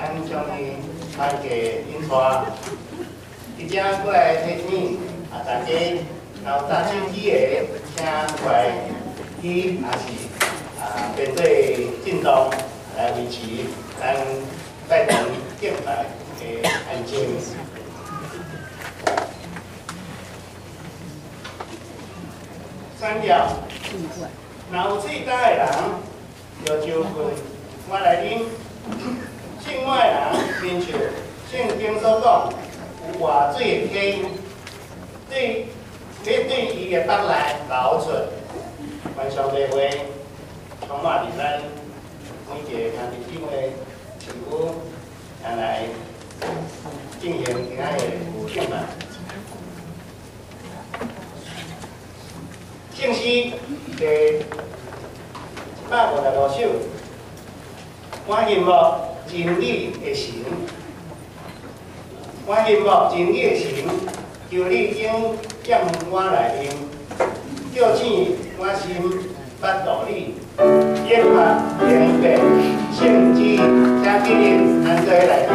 咱將伊團契引帶，伫遮過來提醒啊，大家若有搭手機的，請過來去，也是啊，變做振動來維持咱拜堂敬拜的安靜。三條，若有喙焦的人，就就近我來啉。信我的人，親像聖經所講，有活水的溪，對，欲對伊的腹內流出。願上帝話充滿佇咱每一个兄弟姊妹身軀，來進行今仔日的敬拜。聖詩第155首，我欣慕真理的神，我欣慕真理的神，求你永踮我內面，叫醒我心捌道理，研学明白聖旨，請起立，咱做伙來讀。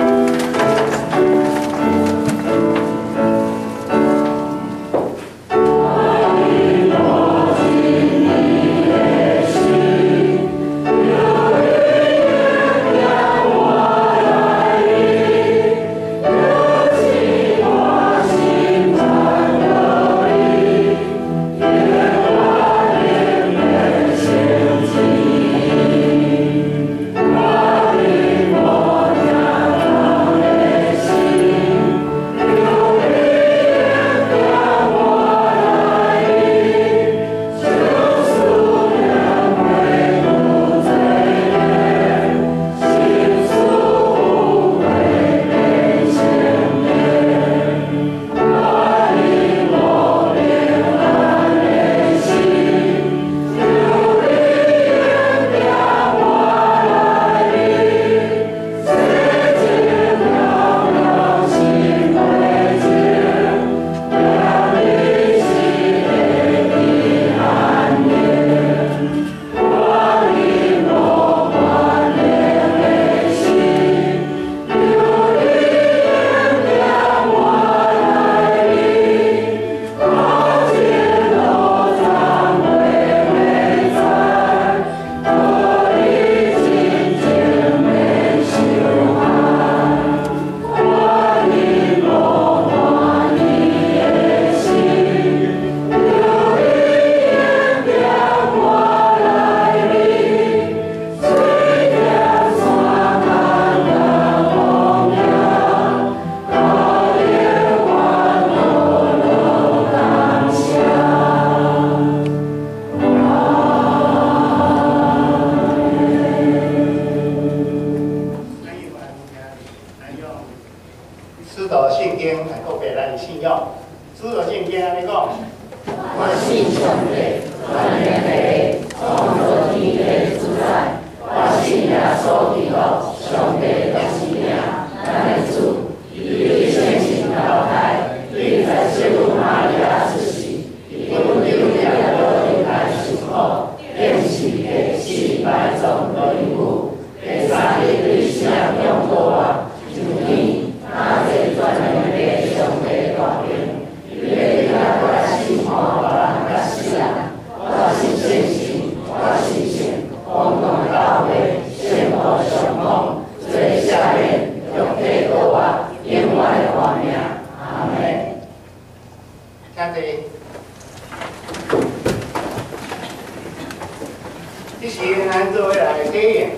這時，咱做伙來體驗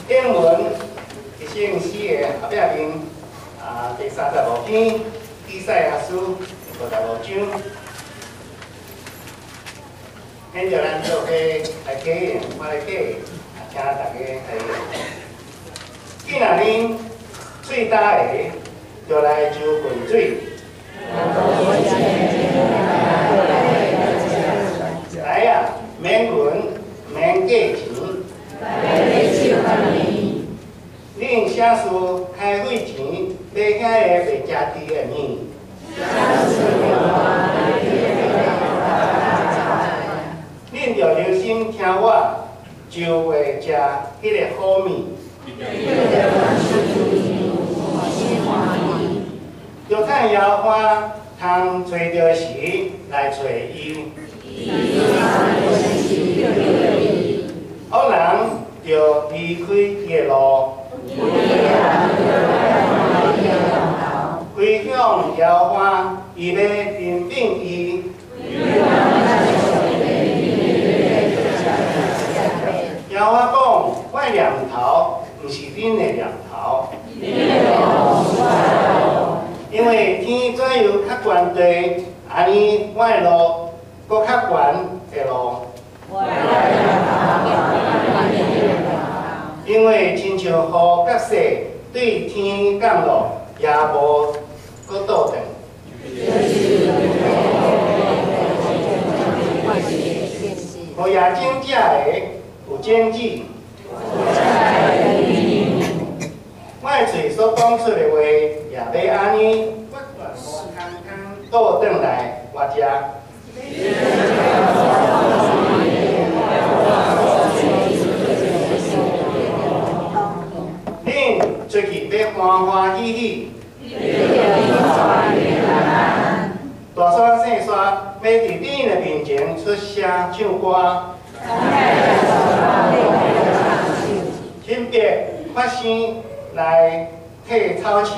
經文佇聖詩的後壁面啊，第35篇以賽亞書55章。現在咱做伙來體驗，我來體驗，請大家來。既若恁喙焦的，就來就滾水。來啊，免銀免價錢。恁啥事開費錢買遐个袂食甜的物？恁著留心聽我，就會食彼个好物。耶和華通揣著時來揣伊。惡人著離開伊的路，歸向耶和華，伊欲憐憫伊。耶和華講：我的念頭毋是恁的念頭，因為天怎樣較懸地，按呢我的路閣較懸的路。因為親像雨佮雪對天降落，也無閣倒轉。予野種食的有種子，我的喙所講出的話，也欲按呢，決斷無空空倒轉來我遮。恁出去欲歡歡喜喜，大山細山欲佇恁的面前出聲唱歌，親筆發聲來替草刺，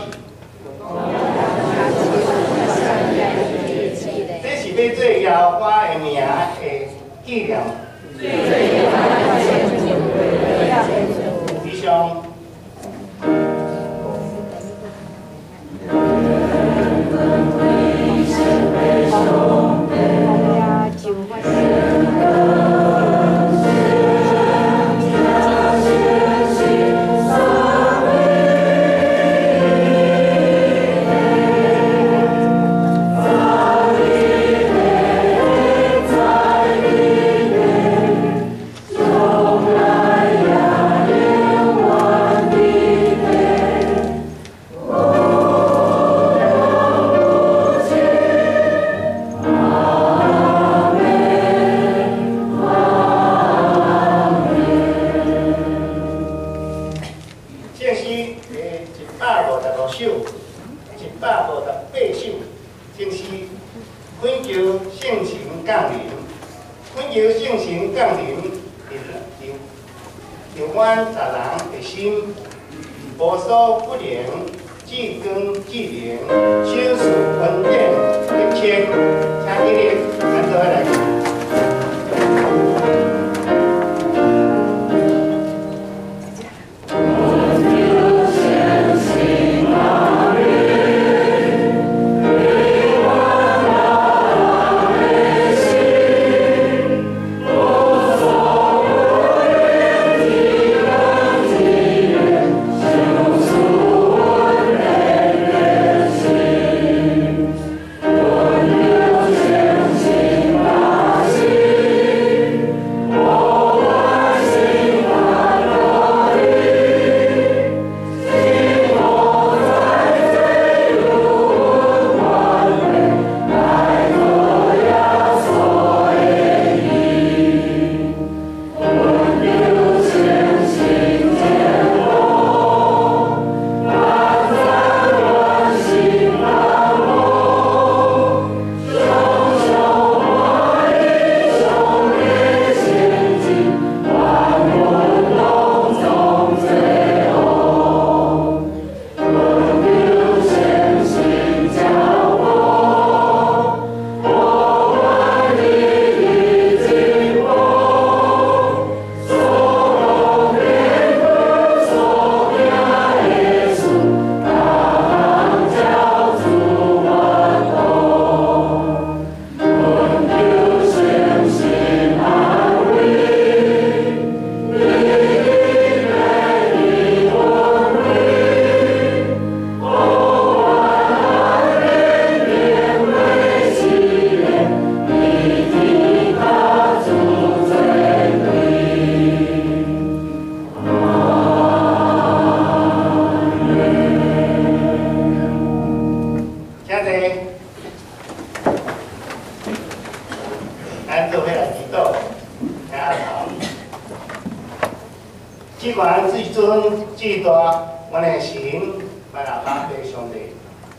這是欲做耶和華的名的紀念。以上。至悬至尊至大，阮的神，阮阿爸父上帝，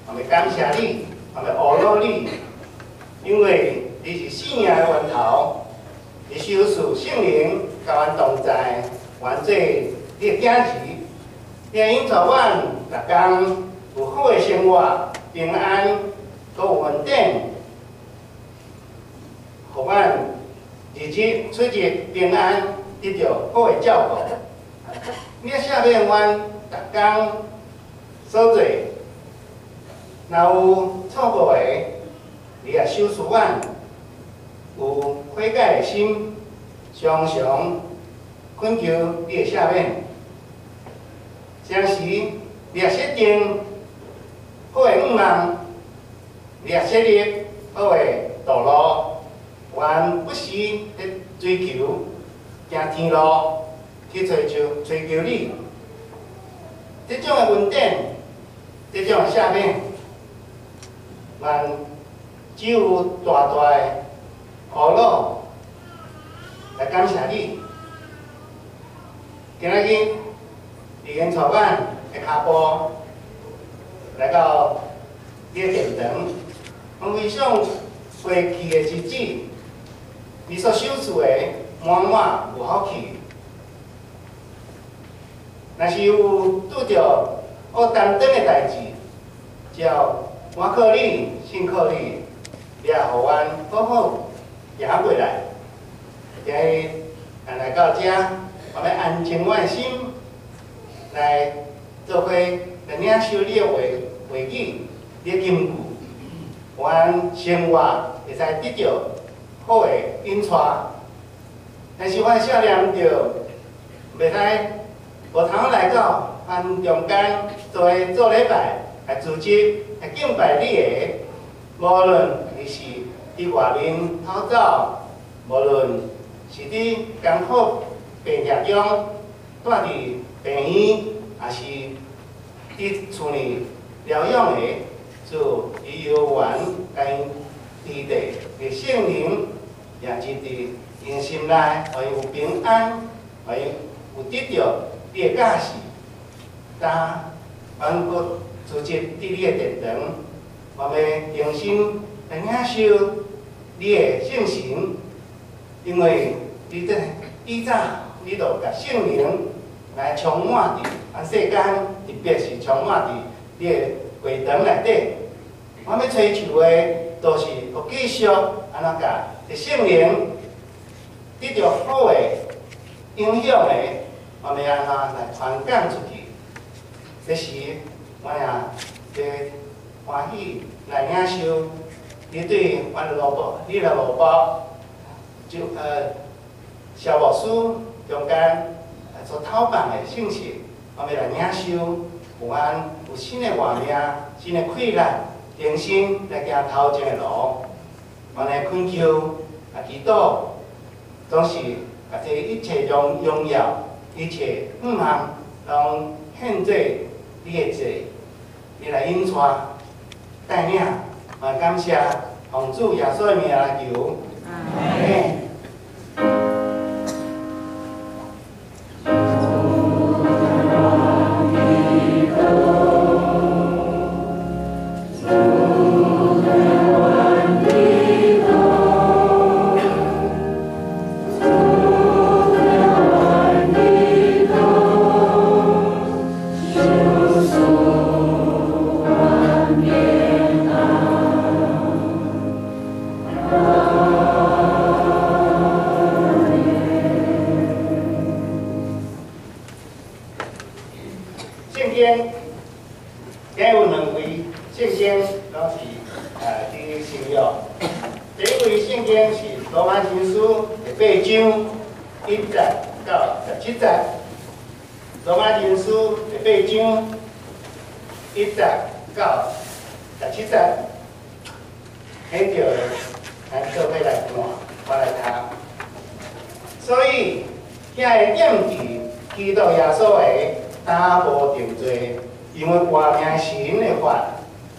我欲感謝你，我欲阿羅你，因為你是生命的源頭，你賞賜聖靈佮阮同在，原做你的囝兒，你引導阮逐工有好的生活、平安，閣有恩典，予阮日日出入平安，得著好的照顧。你赦免阮逐工所做，若有錯誤的，你也賞賜阮有悔改的心，常常懇求你的赦免。同時，你也設定好的願望，你也設立好的道路，阮不時咧追求行天路去追求你。這種的恩典，這種的赦免，阮只有大大的阿羅來感謝你。今仔日，你引帶阮的跤步來到你的殿堂，阮回想過去的日子，你所賞賜的滿滿有福氣。若是有拄著惡擔當的代誌，只要我靠你，信靠你，你也予阮好好行過來。今日咱來到遮，我欲安靜阮的心，來做伙來領受你的話語，你的金句，阮生活會使得著好的引帶。但是阮少年就袂使無通來到阮中間做伙做禮拜，來組織來敬拜你的，無論伊是佇外面逃走，無論是佇艱苦病痛中，蹛佇病院，抑是佇厝內療養的，主伊有緣共伊治的聖靈，也是佇𪜶心內，予𪜶有平安，予𪜶有得著你的教示。當阮閣聚集佇你的殿堂，我欲重新來領受你的聖神，因為你這以早你就共聖靈來充滿佇咱世間，特別是充滿佇你的會堂內底。我欲追求的，就是閣繼續按怎共這聖靈得著好的影響的，我欲按怎來傳講出去。這時，我也歡喜來領受你對阮羅伯、你的羅伯，就蕭牧師中間所透放的信息，我欲來領受，予阮有新的活命、新的氣力，重新來行頭前的路。阮的懇求啊，祈禱，總是共這一切榮耀、一切向望，攏獻做你的祭，你來引帶帶領，嘛感謝奉主耶穌的名來求。阿們。聖經今有兩位聖經攏是佇新約。第一位聖經是羅馬人書第八章1節到17節。羅馬人書第八章1節到17節，請著咱做伙來看，我來讀。所以，遐个惦記基督耶穌的，擔無定罪，因為活命神的法，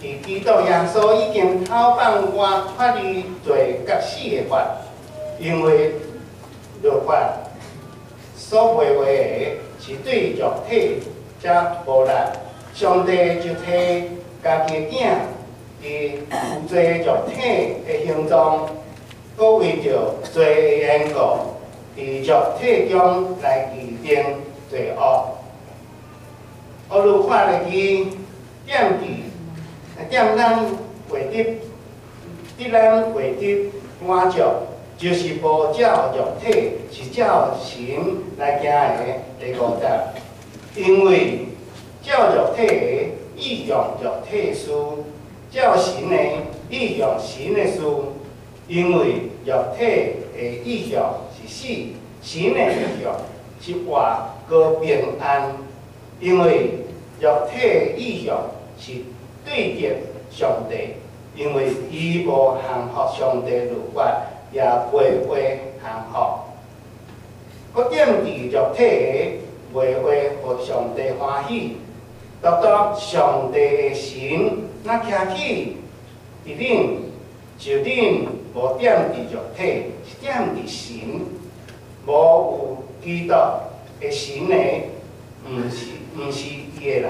佇基督耶穌已經透放我脫離罪佮死的法，因為律法所培話的是對肉體才無力，上帝就替家己的囝佇伫有罪肉體的形狀，閣為著罪的緣故，佇肉體中來治定罪惡。予律法的義踮佇踮咱未得，佇咱未得滿足，就是無照肉體，是照神來行的。第五節，因為照肉體的意欲肉體事，照神的意欲神的事。因為肉體的意欲是死，神的意欲是活閣平安。因為肉體的意欲是對敵上帝，因為伊無降服上帝律法，也袂會降服。閣踮佇肉體的，袂會予上帝歡喜。獨獨上帝的神若徛起佇恁，就恁無踮佇肉體，是踮佇神。無有基督的神的，毋是伊的人。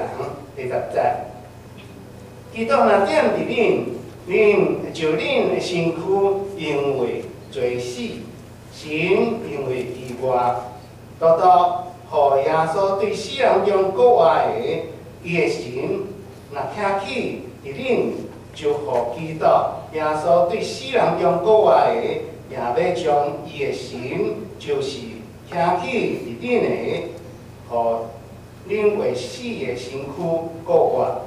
第十節，基督若踮佇恁，恁就恁的身軀因為罪死，神因為伊活。獨獨予耶穌對死人中閣活的，伊的神若徛起佇恁，就予基督耶穌對死人中閣活的，也欲將伊的神，就是徛起佇恁的，予恁會死的身軀閣活。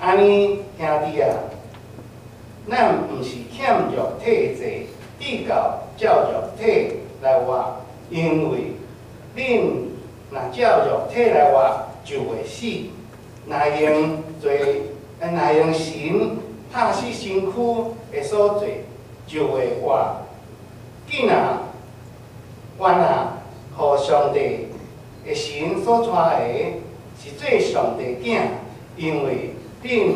按呢，兄弟啊，咱毋是欠肉體債，直到照肉體來活，因為恁若照肉體來活，就會死；若用罪，若用神拍死身軀的所做，就會活。既若原啊，予上帝的神所帶的，是做上帝囝，因為恁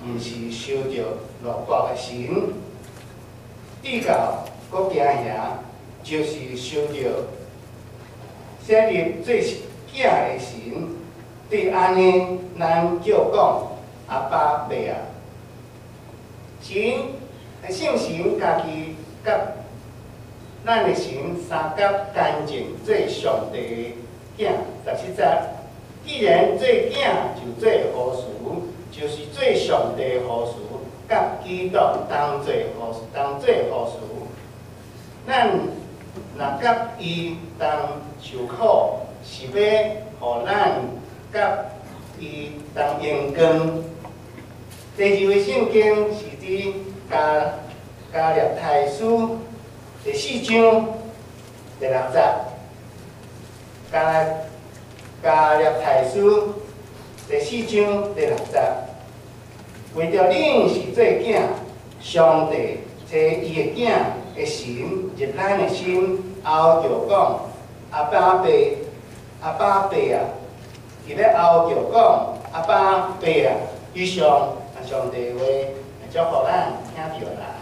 毋是受著奴僕的神，直到閣驚嚇，就是受著設立做囝的神。對按呢，咱叫講阿爸父啊。神聖神家己佮咱的神相佮乾淨做上帝的囝。17節，既然做囝，就做後嗣，就是做上帝的後嗣，佮基督同做後同做後嗣。咱若佮伊同受苦，是欲予咱佮伊同榮光。第二位聖經是佇加拉太書第四章第六節。加拉太書第四章第六節，為著恁是做囝，上帝差伊的囝的神入咱的心，哀叫講：阿爸父，阿爸父啊！伊咧哀叫講：阿爸父啊！以上上帝話祝福咱聽著啦。